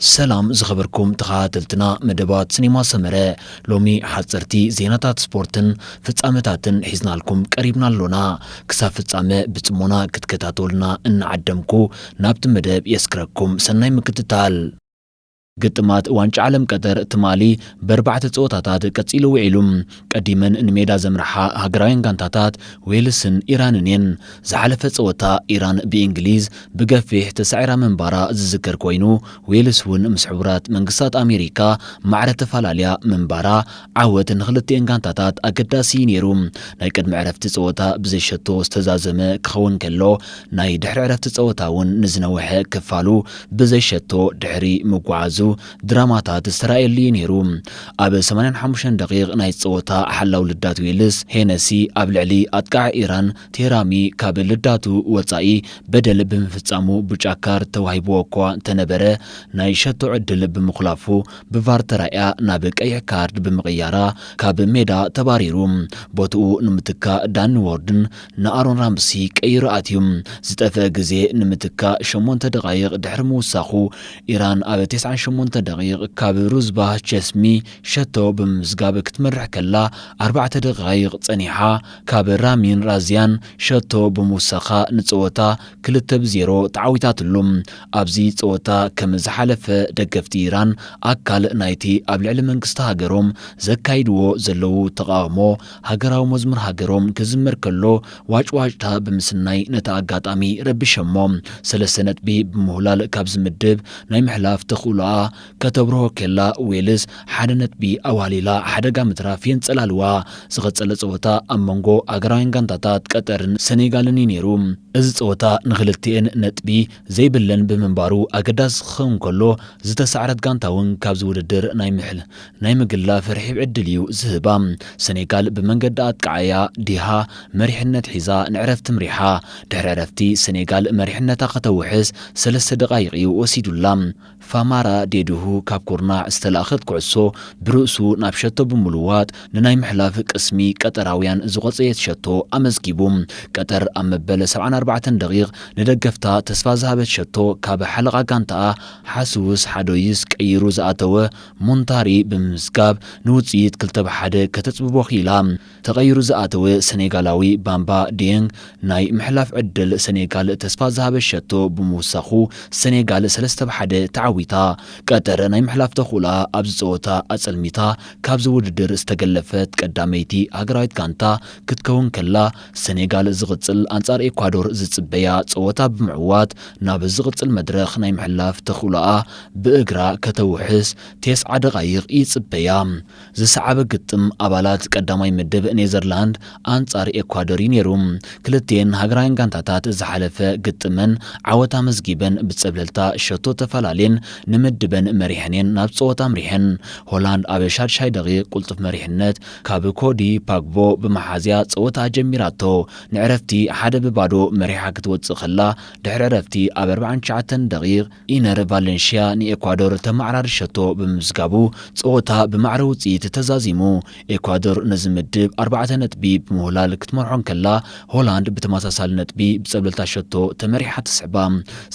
ሰላም ዝኸበርኩም ተኸታተልትና መደባት ሲኒማ ሰመረ፣ ሎሚ ሓጸርቲ ዜናታት ስፖርትን ፍጻመታትን ሒዝናልኩም ቀሪብና ኣሎና። ክሳብ ፍጻመ ብጽሞና ክትከታተሉና እናዓደምኩ ናብቲ መደብ የስክረኩም። ሰናይ ምክትታል። ግጥማት ዋንጫ ዓለም ቀጠር ትማሊ ብኣርባዕተ ጸወታታት ቀጺሉ ውዒሉ። ቀዲመን ንሜዳ ዘምርሓ ሃገራውያን ጋንታታት ዌልስን ኢራንን እየን። ዝሓለፈ ጸወታ ኢራን ብእንግሊዝ ብገፊሕ ተሳዒራ ምንባራ ዝዝከር ኮይኑ፣ ዌልስ እውን ምስ ሕቡራት መንግስታት ኣሜሪካ ማዕረ ተፈላለያ ምንባራ ዓወት ንኽልቲኤን ጋንታታት ኣገዳሲ እዩ ነይሩ። ናይ ቅድሚ ዕረፍቲ ጸወታ ብዘይ ሸቶ ዝተዛዘመ ክኸውን ከሎ፣ ናይ ድሕሪ ዕረፍቲ ጸወታ እውን ንዝነውሐ ክፋሉ ብዘይ ሸቶ ድሕሪ ምጉዓዙ ድራማታት ዝተራእየሉ እዩ ነይሩ። ኣብ ሰማንያን ሓሙሽተን ደቂቕ ናይ ጸወታ ሓላው ልዳት ዌልስ ሄነሲ ኣብ ልዕሊ ኣጥቃዒ ኢራን ቴራሚ ካብ ልዳቱ ወጻኢ በደል ብምፍጻሙ ብጫ ካርድ ተዋሂብዎ እኳ እንተነበረ፣ ናይ ሸቶ ዕድል ብምኹላፉ ብቫር ተራእያ ናብ ቀይሕ ካርድ ብምቕያራ ካብ ሜዳ ተባሪሩ። ቦትኡ ንምትካእ ዳኒ ዎርድን ንኣሮን ራምሲ ቀይሩ ኣትዩ። ዝጠፍአ ግዜ ንምትካእ ሸሞንተ ደቓይቕ ድሕሪ ምውሳኹ፣ ኢራን ኣብ ተስዓን ሸሞንተ ደቒቕ ካብ ሩዝባህ ቸስሚ ሸቶ ብምምዝጋብ ክትመርሕ ከላ፣ ኣርባዕተ ደቓይቕ ጸኒሓ ካብ ራሚን ራዝያን ሸቶ ብምውሳኻ ንጸወታ ክልተ ብዜሮ ተዓዊታትሉ። ኣብዚ ጸወታ ከም ዝሓለፈ ደገፍቲ ኢራን ኣካል ናይቲ ኣብ ልዕሊ መንግስቲ ሃገሮም ዘካይድዎ ዘለዉ ተቓውሞ ሃገራዊ መዝሙር ሃገሮም ክዝመር ከሎ ዋጭዋጭታ ብምስናይ ነቲ ኣጋጣሚ ረቢሸሞ። ሰለስተ ነጥቢ ብምውላል ካብዚ ምድብ ናይ ምሕላፍ ተኽእሎኣ ከተብርሆ ከላ ዌልስ ሓደ ነጥቢ ኣዋሊላ ሓደጋ ምትራፍ የንጸላልዋ። ዝቐጸለ ጸወታ ኣብ መንጎ ሃገራውያን ጋንታታት ቀጠርን ሰኔጋልን እዩ ነይሩ። እዚ ጸወታ ንኽልቲኤን ነጥቢ ዘይብለን ብምንባሩ ኣገዳሲ ክኸውን ከሎ ዝተሳዕረት ጋንታ እውን ካብዚ ውድድር ናይ ምሕል ናይ ምግላፍ ርሒብ ዕድል እዩ ዝህባ። ሰኔጋል ብመንገዲ ኣጥቃዓያ ዲሃ መሪሕነት ሒዛ ንዕረፍቲ ምሪሓ። ድሕሪ ዕረፍቲ ሰኔጋል መሪሕነታ ከተውሕስ ሰለስተ ደቓይቕ እዩ ወሲዱላ። ፋማራ ዴድሁ ካብ ኩርናዕ ዝተላእኸት ኩዕሶ ብርእሱ ናብ ሸቶ ብምልዋጥ ንናይ ምሕላፍ ቅስሚ ቀጠራውያን ዝቖጸየት ሸቶ ኣመዝጊቡ። ቀጠር ኣብ መበል ሰብዓን ኣርባዕተን ደቒቕ ንደገፍታ ተስፋ ዝሃበት ሸቶ ካብ ሓለቓ ጋንታኣ ሓሱስ ሓዶይስ ቀይሩ ዝኣተወ ሞንታሪ ብምምዝጋብ ንውጽኢት ክልተ ብ ሓደ ከተጽብቦ ክኢላ። ተቐይሩ ዝኣተወ ሰኔጋላዊ ባምባ ዲየንግ ናይ ምሕላፍ ዕድል ሰኔጋል ተስፋ ዝሃበ ሸቶ ብምውሳኹ ሰኔጋል ሰለስተ ብ ሓደ ተዓዊታ። ቀጠር ናይ ምሕላፍ ተኽእሎኣ ኣብዚ ጸወታ ኣጸልሚታ ካብዚ ውድድር ዝተገለፈት ቀዳመይቲ ሃገራዊት ጋንታ ክትከውን ከላ፣ ሰኔጋል ዝቕጽል ኣንጻር ኤኳዶር ዝጽበያ ጸወታ ብምዕዋት ናብ ዝቕጽል መድረኽ ናይ ምሕላፍ ተኽእሎኣ ብእግራ ከተውሕስ ተስዓ ደቓይቕ ይጽበያ። ዝሰዓበ ግጥም ኣባላት ቀዳማይ ምድብ ኔዘርላንድ ኣንጻር ኤኳዶር እዩ ነይሩ። ክልቲኤን ሃገራውያን ጋንታታት ዝሓለፈ ግጥመን ዓወት ኣመዝጊበን ብጸብለልታ ሸቶ ተፈላለየን ንምድበን መሪሐን እየን ናብ ጸወታ ኣምሪሐን። ሆላንድ ኣብ ሻድሻይ ደቒቕ ቅልጡፍ መሪሕነት ካብ ኮዲ ፓግቦ ብምሓዝያ ጸወታ ጀሚራቶ። ንዕረፍቲ ሓደ ብባዶ መሪሓ ክትወጽእ ከላ፣ ድሕሪ ዕረፍቲ ኣብ ኣርባዓን ትሽዓተን ደቒቕ ኢነር ቫለንሽያ ንኤኳዶር ተመዓራሪ ሸቶ ብምምዝጋቡ፣ ጸወታ ብማዕረ ውጽኢት ተዛዚሙ። ኤኳዶር ነዚ ምድብ ኣርባዕተ ነጥቢ ብምውላል ክትመርሖ እንከላ፣ ሆላንድ ብተመሳሳሊ ነጥቢ ብጸብለልታ ሸቶ ተመሪሓ ትስዕባ።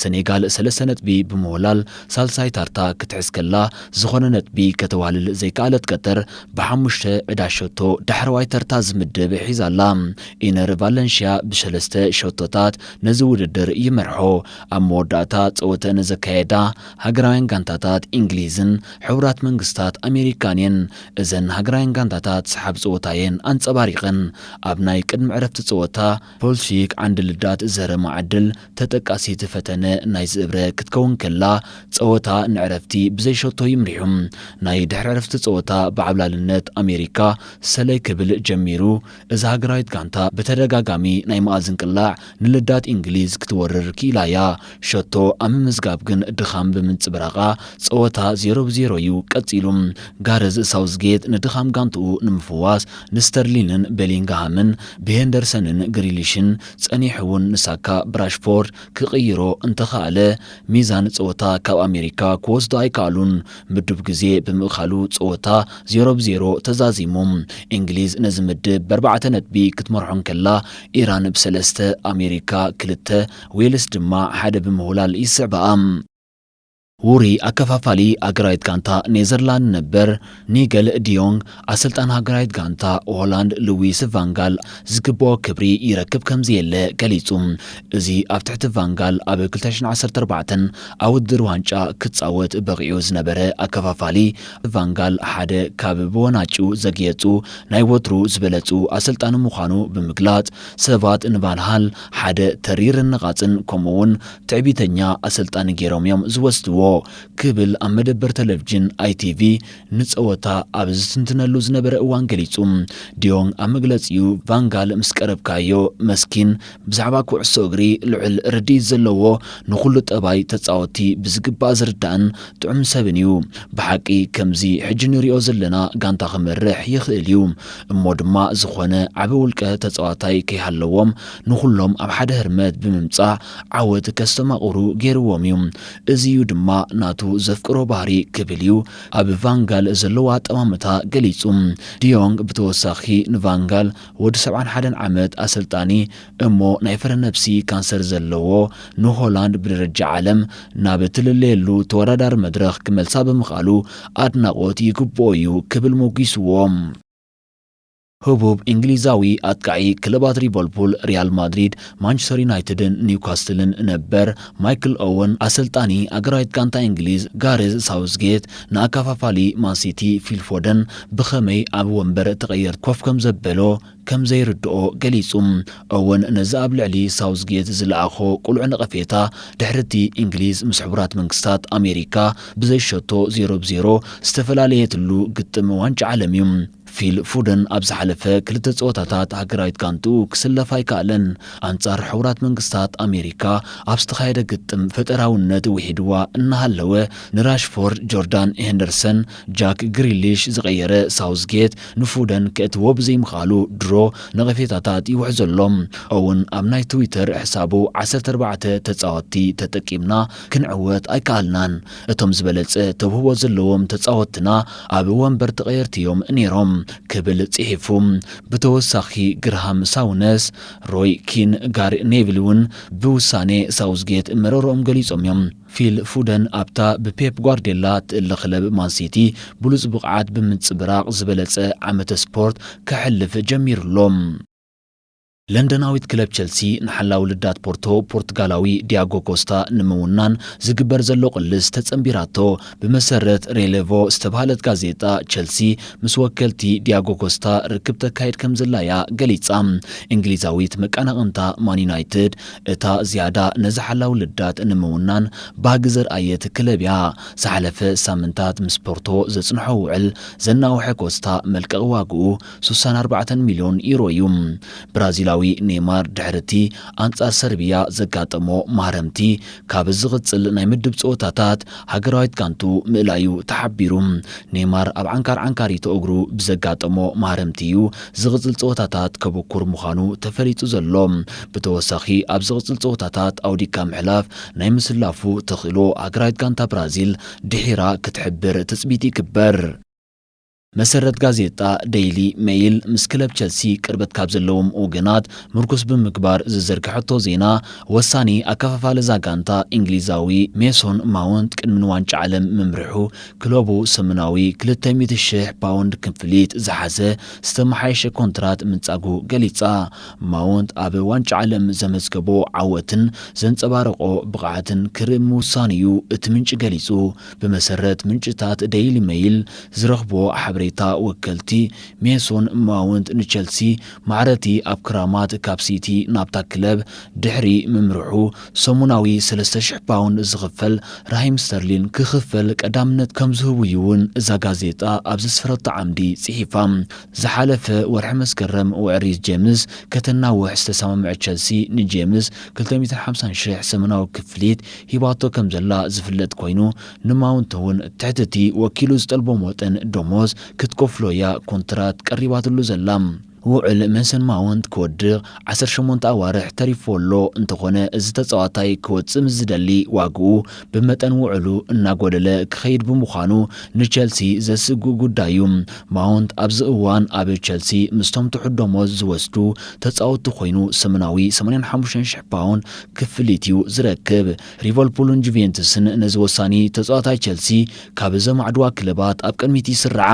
ሰኔጋል ሰለስተ ነጥቢ ብምውላል ሳልሳይ ታርታ ክትሕዝ ከላ፣ ዝኾነ ነጥቢ ከተዋልል ዘይከኣለት ቀጠር ብሓሙሽተ ዕዳ ሸቶ ዳሕረዋይ ተርታ ዝምድብ ሒዛ ኣላ። ኢነር ቫለንሽያ ብሰለስተ ሸቶታት ነዚ ውድድር ይመርሖ። ኣብ መወዳእታ ጸወተን ዘካየዳ ሃገራውያን ጋንታታት እንግሊዝን ሕቡራት መንግስታት ኣሜሪካን እየን። እዘን ሃገራውያን ጋንታታት ሰሓብ ጸወታ እየን ኣንጸባሪቐን። ኣብ ናይ ቅድሚ ዕረፍቲ ጸወታ ፖልሲክ ዓንዲ ልዳት ዘረማ ዕድል ተጠቃሲት ፈተነ ናይ ዝእብረ ክትከውን ከላ፣ ጸወታ ንዕረፍቲ ብዘይ ሸቶ ይምሪሑ። ናይ ድሕሪ ዕረፍቲ ጸወታ ብዓብላልነት ኣሜሪካ ሰለይ ክብል ጀሚሩ። እዛ ሃገራዊት ጋንታ ብተደጋጋሚ ናይ መኣዝን ቅላዕ ንልዳት እንግሊዝ ክትወርር ክኢላ እያ። ሸቶ ኣብ ምምዝጋብ ግን ድኻም ብምንጽብራቓ ጸወታ ዜሮ ብ ዜሮ እዩ ቀጺሉ። ጋረዝ ሳውዝጌት ንድኻም ጋንትኡ ንምፍዋስ ንስተርሊንን ቤሊንግሃምን ብሄንደርሰንን ግሪሊሽን ጸኒሑ እውን ንሳካ ብራሽፎርድ ክቕይሮ እንተኸኣለ፣ ሚዛን ጸወታ ካብ ኣሜሪካ ክወስዶ ኣይከኣሉን። ምዱብ ግዜ ብምእካሉ ጸወታ ዜሮ ብ ዜሮ ተዛዚሙ። እንግሊዝ ነዚ ምድብ ብኣርባዕተ ነጥቢ ክትመርሖ እንከላ፣ ኢራን ብሰለስተ፣ ኣሜሪካ ክልተ፣ ዌልስ ድማ ሓደ ብምውላል ይስዕባኣ። ውሩይ ኣከፋፋሊ ሃገራዊት ጋንታ ኔዘርላንድ ነበር ኒገል ዲዮንግ፣ ኣሰልጣኒ ሃገራዊት ጋንታ ሆላንድ ሉዊስ ቫንጋል ዝግብኦ ክብሪ ይረክብ ከም ዘየለ ገሊጹ። እዚ ኣብ ትሕቲ ቫንጋል ኣብ ክልተ ሽሕን ዓሰርተ ኣርባዕተን ኣብ ውድድር ዋንጫ ክጻወት በቒዑ ዝነበረ ኣከፋፋሊ፣ ቫንጋል ሓደ ካብ ብወናጭኡ ዘግየጹ ናይ ወትሩ ዝበለጹ ኣሰልጣኒ ምዃኑ ብምግላጽ፣ ሰባት ንቫንሃል ሓደ ተሪርን ነቓጽን ከምኡ'ውን ትዕቢተኛ ኣሰልጣኒ ገይሮም እዮም ዝወስድዎ ክብል ኣብ መደበር ቴሌቪዥን ኣይ ቲ ቪ ንጸወታ ኣብ ዝትንትነሉ ዝነበረ እዋን ገሊጹ። ዲዮንግ ኣብ መግለጺኡ፣ ቫንጋል ምስ ቀረብካዮ መስኪን፣ ብዛዕባ ኩዕሶ እግሪ ልዑል ርድኢት ዘለዎ፣ ንኹሉ ጠባይ ተጻወትቲ ብዝግባእ ዝርዳእን ጥዑም ሰብን እዩ። ብሓቂ ከምዚ ሕጂ ንሪኦ ዘለና ጋንታ ክመርሕ ይኽእል እዩ። እሞ ድማ ዝኾነ ዓቢ ውልቀ ተጻዋታይ ከይሃለዎም ንኹሎም ኣብ ሓደ ህርመት ብምምጻእ ዓወት ከስተማቕሩ ገይርዎም እዩ። እዚ እዩ ድማ ናቱ ዘፍቅሮ ባህሪ ክብል እዩ ኣብ ቫንጋል ዘለዎ ኣጠማምታ ገሊጹ። ዲዮንግ ብተወሳኺ ንቫንጋል ወዲ ሰብዓን ሓደን ዓመት ኣሰልጣኒ እሞ ናይ ፍረ ነብሲ ካንሰር ዘለዎ ንሆላንድ ብደረጃ ዓለም ናብ እትልለየሉ ተወዳዳሪ መድረኽ ክመልሳ ብምኽኣሉ ኣድናቖት ይግብኦ እዩ ክብል ሞጊስዎ። ህቡብ እንግሊዛዊ ኣጥቃዒ ክለባት ሊቨርፑል፣ ሪያል ማድሪድ፣ ማንቸስተር ዩናይትድን ኒውካስትልን ነበር ማይክል ኦወን፣ ኣሰልጣኒ ኣገራዊት ጋንታ እንግሊዝ ጋሬዝ ሳውዝጌት ንኣከፋፋሊ ማንሲቲ ፊል ፎደን ብኸመይ ኣብ ወንበር ተቐየርቲ ኮፍ ከም ዘበሎ ከም ዘይርድኦ ገሊጹ። ኦወን ነዚ ኣብ ልዕሊ ሳውዝጌት ዝለኣኾ ቁሉዕ ነቐፌታ ድሕሪ እቲ እንግሊዝ ምስ ሕቡራት መንግስታት ኣሜሪካ ብዘይሸቶ ዜሮ ብ ዜሮ ዝተፈላለየትሉ ግጥም ዋንጫ ዓለም እዩ። ፊል ፉደን ኣብ ዝሓለፈ ክልተ ጸወታታት ሃገራዊት ጋንትኡ ክስለፍ ኣይከኣለን። ኣንጻር ሕቡራት መንግስታት ኣሜሪካ ኣብ ዝተኻየደ ግጥም ፈጠራውነት ውሒድዋ እናሃለወ ንራሽፎርድ፣ ጆርዳን ሄንደርሰን፣ ጃክ ግሪሊሽ ዝቐየረ ሳውዝጌት ንፉደን ከእትዎ ብዘይምኽኣሉ ድሮ ነቐፌታታት ይውሕዘሎም። ኦውን ኣብ ናይ ትዊተር ሕሳቡ ዓሰርተ ኣርባዕተ ተጻወትቲ ተጠቂምና ክንዕወት ኣይከኣልናን። እቶም ዝበለጸ ተውህቦ ዘለዎም ተጻወትና ኣብ ወንበር ተቐየርቲ እዮም ነይሮም ክብል ጽሒፉ። ብተወሳኺ ግርሃም ሳውነስ፣ ሮይ ኪን፣ ጋሪ ኔቪል እውን ብውሳኔ ሳውዝጌት መረረኦም ገሊጾም እዮም። ፊል ፉደን ኣብታ ብፔፕ ጓርዴላ ትእለ ክለብ ማንሲቲ ብሉጽ ብቕዓት ብምንጽብራቕ ዝበለጸ ዓመተ ስፖርት ከሕልፍ ጀሚሩሎ። ለንደናዊት ክለብ ቸልሲ ንሓላዊ ልዳት ፖርቶ ፖርቱጋላዊ ዲያጎ ኮስታ ንምውናን ዝግበር ዘሎ ቅልስ ተጸንቢራቶ። ብመሰረት ሬሌቮ ዝተባህለት ጋዜጣ፣ ቸልሲ ምስ ወከልቲ ዲያጎ ኮስታ ርክብ ተካይድ ከም ዘላያ ገሊጻ። እንግሊዛዊት መቀናቕንታ ማን ዩናይትድ እታ ዝያዳ ነዚ ሓላዊ ልዳት ንምውናን ባህጊ ዘርኣየት ክለብ እያ። ዝሓለፈ ሳምንታት ምስ ፖርቶ ዘጽንሖ ውዕል ዘናውሐ ኮስታ፣ መልቀቒ ዋግኡ ስሳን ኣርባዕተን ሚልዮን ዩሮ እዩ። ብራዚላዊ ኔይማር ድሕሪ እቲ ኣንጻር ሰርቢያ ዘጋጠሞ ማህረምቲ፣ ካብ ዝቕጽል ናይ ምድብ ጸወታታት ሃገራዊት ጋንቱ ምእላዩ ተሓቢሩ። ኔይማር ኣብ ዓንካር ዓንካሪቶ እግሩ ብዘጋጠሞ ማህረምቲ እዩ ዝቕጽል ጸወታታት ከበኩር ምዃኑ ተፈሊጡ ዘሎ። ብተወሳኺ ኣብ ዝቕጽል ጸወታታት ኣውዲካ ምሕላፍ ናይ ምስላፉ ተኽእሎ ሃገራዊት ጋንታ ብራዚል ድሒራ ክትሕብር ትጽቢት ይግበር። መሰረት ጋዜጣ ደይሊ ሜይል ምስ ክለብ ቸልሲ ቅርበት ካብ ዘለዎም ወገናት ምርኩስ ብምግባር ዝዘርግሐቶ ዜና፣ ወሳኒ ኣከፋፋሊ እዛ ጋንታ እንግሊዛዊ ሜሶን ማውንት ቅድሚ ንዋንጫ ዓለም ምምርሑ ክለቡ ሰሙናዊ ክልተ ሚእቲ ሽሕ ፓውንድ ክፍሊት ዝሓዘ ዝተመሓየሸ ኮንትራት ምንጻጉ ገሊጻ። ማውንት ኣብ ዋንጫ ዓለም ዘመዝገቦ ዓወትን ዘንጸባረቖ ብቕዓትን ክርኢ ምውሳኑ እዩ እቲ ምንጪ ገሊጹ። ብመሰረት ምንጭታት ደይሊ ሜይል ዝረኽብዎ ሓበሬታ፣ ወከልቲ ሜሶን ማውንት ንቸልሲ ማዕረቲ ኣብ ክራማት ካብ ሲቲ ናብታ ክለብ ድሕሪ ምምርሑ ሰሙናዊ ሰለስተ ሽሕ ፓውንድ ዝኽፈል ራሂም ስተርሊን ክኽፈል ቀዳምነት ከም ዝህቡ እዩ እውን እዛ ጋዜጣ ኣብ ዘስፈረቶ ዓምዲ ጽሒፋ። ዝሓለፈ ወርሒ መስከረም፣ ወዕሪት ጄምስ ከተናውሕ ዝተሰማምዐ ቸልሲ ንጄምስ ክልተ ሚእትን ሓምሳን ሽሕ ሰሙናዊ ክፍሊት ሂባቶ ከም ዘላ ዝፍለጥ ኮይኑ፣ ንማውንት እውን ትሕቲ እቲ ወኪሉ ዝጠልቦ መጠን ደሞዝ ክትከፍሎ እያ ኮንትራት ቀሪባትሉ ዘላ። ውዕል ሜሰን ማውንት ክወድቕ ዓሰርተ ሸሞንተ ኣዋርሕ ተሪፍዎ ኣሎ። እንተኾነ፣ እዚ ተጻዋታይ ክወጽእ ምስ ዝደሊ፣ ዋግኡ ብመጠን ውዕሉ እናጎደለ ክኸይድ ብምዃኑ፣ ንቸልሲ ዘስግእ ጉዳይ እዩ። ማውንት ኣብዚ እዋን ኣብ ቸልሲ ምስቶም ትሑት ደሞዝ ዝወስዱ ተጻወትቲ ኮይኑ፣ ሰሙናዊ ሰማንያን ሓሙሽተን ሽሕ ፓውንድ ክፍሊት እዩ ዝረክብ። ሊቨርፑልን ጁቬንቱስን ነዚ ወሳኒ ተጻዋታይ ቸልሲ ካብ ዘማዕድዋ ክለባት ኣብ ቅድሚት ይስርዓ።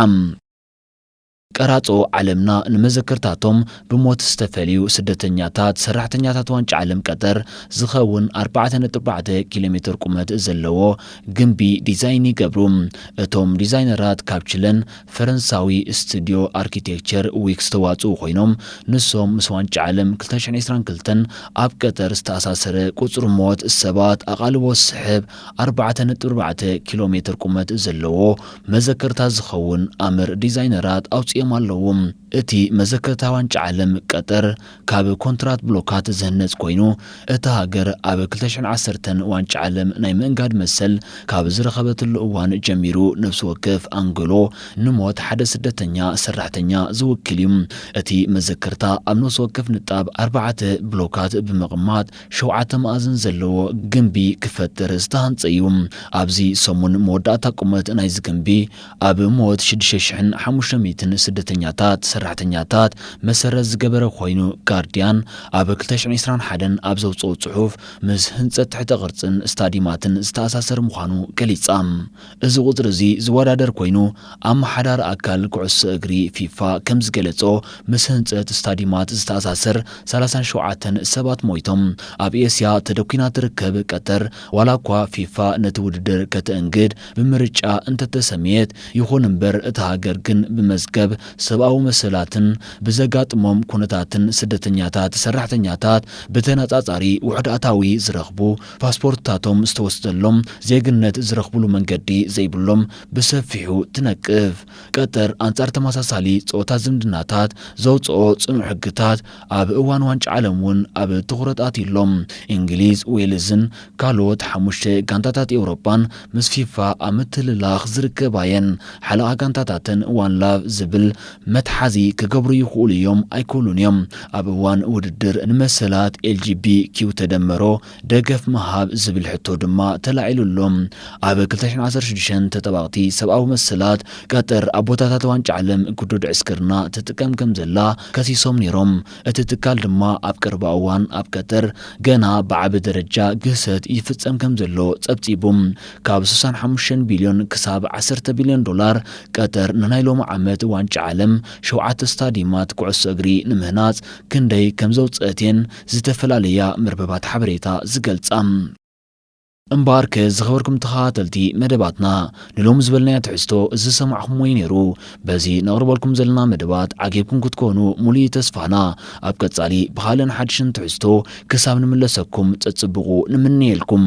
ቀራጾ ዓለምና ንመዘከርታቶም ብሞት ዝተፈልዩ ስደተኛታት፣ ሰራሕተኛታት ዋንጫ ዓለም ቀጠር ዝኸውን ኣርባዕተ ነጥቢ ኣርባዕተ ኪሎ ሜትር ቁመት ዘለዎ ግምቢ ዲዛይን ይገብሩ። እቶም ዲዛይነራት ካብ ችለን ፈረንሳዊ ስቱድዮ ኣርኪቴክቸር ዊክ ዝተዋጽኡ ኮይኖም፣ ንሶም ምስ ዋንጫ ዓለም ክልተ ሽሕን ዕስራን ክልተን ኣብ ቀጠር ዝተኣሳሰረ ቁጽሪ ሞት ሰባት ኣቓልቦ ዝስሕብ ኣርባዕተ ነጥቢ ኣርባዕተ ኪሎ ሜትር ቁመት ዘለዎ መዘከርታ ዝኸውን ኣምር ዲዛይነራት ኣውጺኦም ኣለዉ። እቲ መዘከርታ ዋንጫ ዓለም ቀጠር ካብ ኮንትራት ብሎካት ዝህነጽ ኮይኑ፣ እታ ሃገር ኣብ ክልተ ሽሕን ዓሰርተን ዋንጫ ዓለም ናይ ምእንጋድ መሰል ካብ ዝረኸበትሉ እዋን ጀሚሩ፣ ነፍሲ ወከፍ ኣንጎሎ ንሞት ሓደ ስደተኛ ሰራሕተኛ ዝውክል እዩ። እቲ መዘከርታ ኣብ ነፍሲ ወከፍ ንጣብ ኣርባዕተ ብሎካት ብምቕማጥ፣ ሸውዓተ መኣዝን ዘለዎ ግምቢ ክፈጥር ዝተሃንጸ እዩ። ኣብዚ ሰሙን መወዳእታ ቁመት ናይዚ ግምቢ፣ ኣብ ሞት ሽዱሽተ ሽሕን ሓሙሽተ ሚእትን ስደተኛታት፣ ሰራሕተኛታት መሰረት ዝገበረ ኮይኑ፣ ጋርዲያን ኣብ ክልተ ሽሕን ዕስራን ሓደን ኣብ ዘውጽኦ ጽሑፍ፣ ምስ ህንጸት ትሕተ ቅርጽን ስታዲማትን ዝተኣሳሰር ምዃኑ ገሊጻ። እዚ ቁጽሪ እዚ ዝወዳደር ኮይኑ፣ ኣመሓዳሪ ኣካል ኩዕሶ እግሪ ፊፋ ከም ዝገለጾ፣ ምስ ህንጸት ስታዲማት ዝተኣሳሰር ሰላሳን ሸውዓተን ሰባት ሞይቶም። ኣብ ኤስያ ተደኲና ትርከብ ቀጠር፣ ዋላ እኳ ፊፋ ነቲ ውድድር ከተእንግድ ብምርጫ እንተተሰምየት፣ ይኹን እምበር እታ ሃገር ግን ብመዝገብ ሰብኣዊ መሰላትን ብዘጋጥሞም ኩነታትን ስደተኛታት ሰራሕተኛታት ብተነጻጻሪ ውሑድ ኣታዊ ዝረኽቡ፣ ፓስፖርትታቶም ዝተወስደሎም፣ ዜግነት ዝረኽብሉ መንገዲ ዘይብሎም ብሰፊሑ ትነቅፍ። ቀጠር ኣንጻር ተመሳሳሊ ጾታ ዝምድናታት ዘውጽኦ ጽኑዕ ሕግታት ኣብ እዋን ዋንጫ ዓለም እውን ኣብ ትኹረት ኣትዩ ኣሎ። እንግሊዝ፣ ዌልዝን ካልኦት ሓሙሽተ ጋንታታት ኤውሮጳን ምስ ፊፋ ኣብ ምትልላኽ ዝርከባ እየን። ሓለቓ ጋንታታተን ዋን ላቭ ዝብል መትሓዚ ክገብሩ ይኽእሉ እዮም ኣይክእሉን እዮም። ኣብ እዋን ውድድር ንመሰላት ኤል ጂ ቢ ኪው ተደመሮ ደገፍ ምሃብ ዝብል ሕቶ ድማ ተላዒሉ ኣሎ። ኣብ ክልተ ሽሕን ዓሰርተ ሽዱሽተን ተጠባቕቲ ሰብኣዊ መሰላት ቀጠር ኣብ ቦታታት ዋንጫ ዓለም ግዱድ ዕስክርና ትጥቀም ከም ዘላ ከሲሶም ነይሮም። እቲ ትካል ድማ ኣብ ቀረባ እዋን ኣብ ቀጠር ገና ብዓቢ ደረጃ ግህሰት ይፍጸም ከም ዘሎ ጸብጺቡ። ካብ ስሳን ሓሙሽተን ቢልዮን ክሳብ ዓሰርተ ቢልዮን ዶላር ቀጠር ንናይ ሎሚ ዓመት ዋንጫ ዓለም ሸውዓተ ስታዲማት ኩዕሶ እግሪ ንምህናጽ ክንደይ ከም ዘውጸእት እየን ዝተፈላለያ መርበባት ሓበሬታ ዝገልጻ። እምበኣርከ ዝኸበርኩም ተኸታተልቲ መደባትና፣ ንሎሚ ዝበልናዮ ትሕዝቶ እዚ ዝሰማዕኹምዎ እዩ ነይሩ። በዚ ነቕርበልኩም ዘለና መደባት ዓጊብኩም ክትኮኑ ሙሉእ እዩ ተስፋና። ኣብ ቀጻሊ ብኻልእን ሓድሽን ትሕዝቶ ክሳብ ንምለሰኩም ጸጽብቑ ንምነየልኩም።